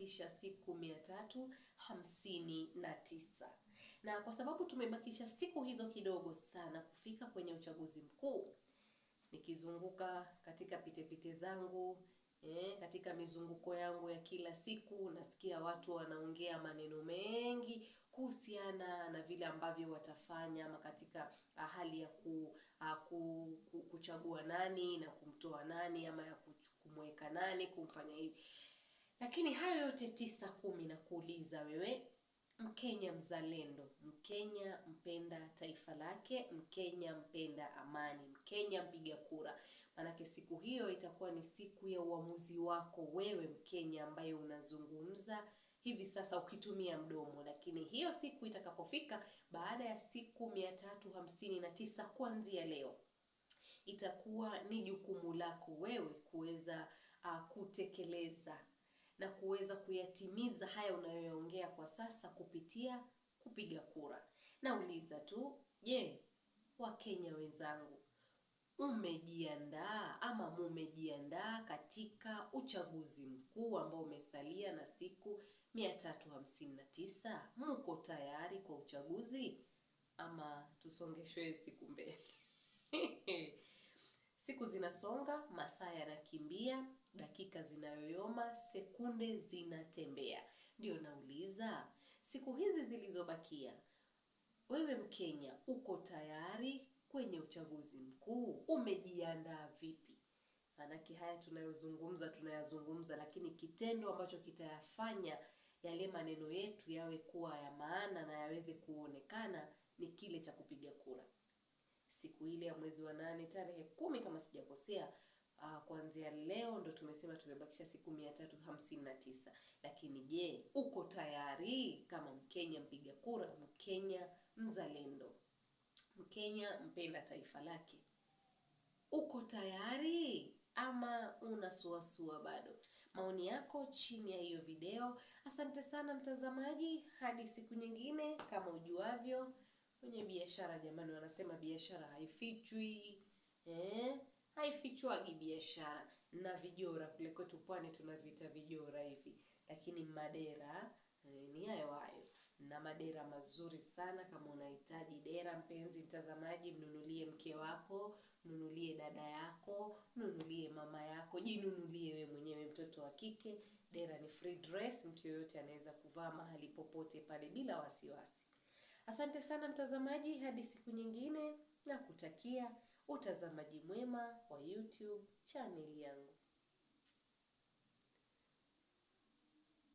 Tumebakisha siku 359, na kwa sababu tumebakisha siku hizo kidogo sana kufika kwenye uchaguzi mkuu, nikizunguka katika pitepite zangu katika mizunguko yangu ya kila siku, nasikia watu wanaongea maneno mengi kuhusiana na vile ambavyo watafanya ama katika hali ya kuchagua nani na kumtoa nani ama ya kumweka nani, kumfanya hivi. Lakini hayo yote 9 10, na kuuliza wewe Mkenya mzalendo, Mkenya mpenda taifa lake, Mkenya mpenda amani, Mkenya mpiga kura. Manake siku hiyo itakuwa ni siku ya uamuzi wako wewe Mkenya ambaye unazungumza hivi sasa ukitumia mdomo. Lakini hiyo siku itakapofika baada ya siku 359 kuanzia leo, itakuwa ni jukumu lako wewe kuweza kutekeleza na kuweza kuyatimiza haya unayoyaongea kwa sasa kupitia kupiga kura. Nauliza tu, je, Wakenya wenzangu, umejiandaa ama mumejiandaa katika uchaguzi mkuu ambao umesalia na siku 359? Mko tayari kwa uchaguzi ama tusongeshwe siku mbele? Siku zinasonga, masaa yanakimbia, dakika zinayoyoma, sekunde zinatembea. Ndio nauliza, siku hizi zilizobakia, wewe Mkenya uko tayari kwenye uchaguzi mkuu? Umejiandaa vipi? Maanake haya tunayozungumza tunayazungumza, lakini kitendo ambacho kitayafanya yale maneno yetu yawe kuwa ya maana na yaweze kuonekana ni kile cha kupiga kura. Siku ile ya mwezi wa 8 tarehe 10 kama sijakosea, kuanzia leo ndo tumesema tumebakisha siku 359. Lakini je, uko tayari kama Mkenya mpiga kura, Mkenya mzalendo, Mkenya mpenda taifa lake? Uko tayari ama unasuasua bado? Maoni yako chini ya hiyo video. Asante sana mtazamaji, hadi siku nyingine. Kama ujuavyo, kwenye biashara jamani, wanasema biashara haifichwi. Haifichwagi biashara. Na vijora kule kwetu pwani tunavita vijora hivi, lakini madera ni hayo hayo, na madera mazuri sana. Kama unahitaji dera, mpenzi mtazamaji, mnunulie mke wako, mnunulie dada yako, mnunulie mama yako, jinunulie wewe mwenyewe mtoto wa kike. Dera ni free dress, mtu yoyote anaweza kuvaa mahali popote pale bila wasiwasi. Asante sana mtazamaji, hadi siku nyingine, na kutakia utazamaji mwema wa YouTube channel yangu.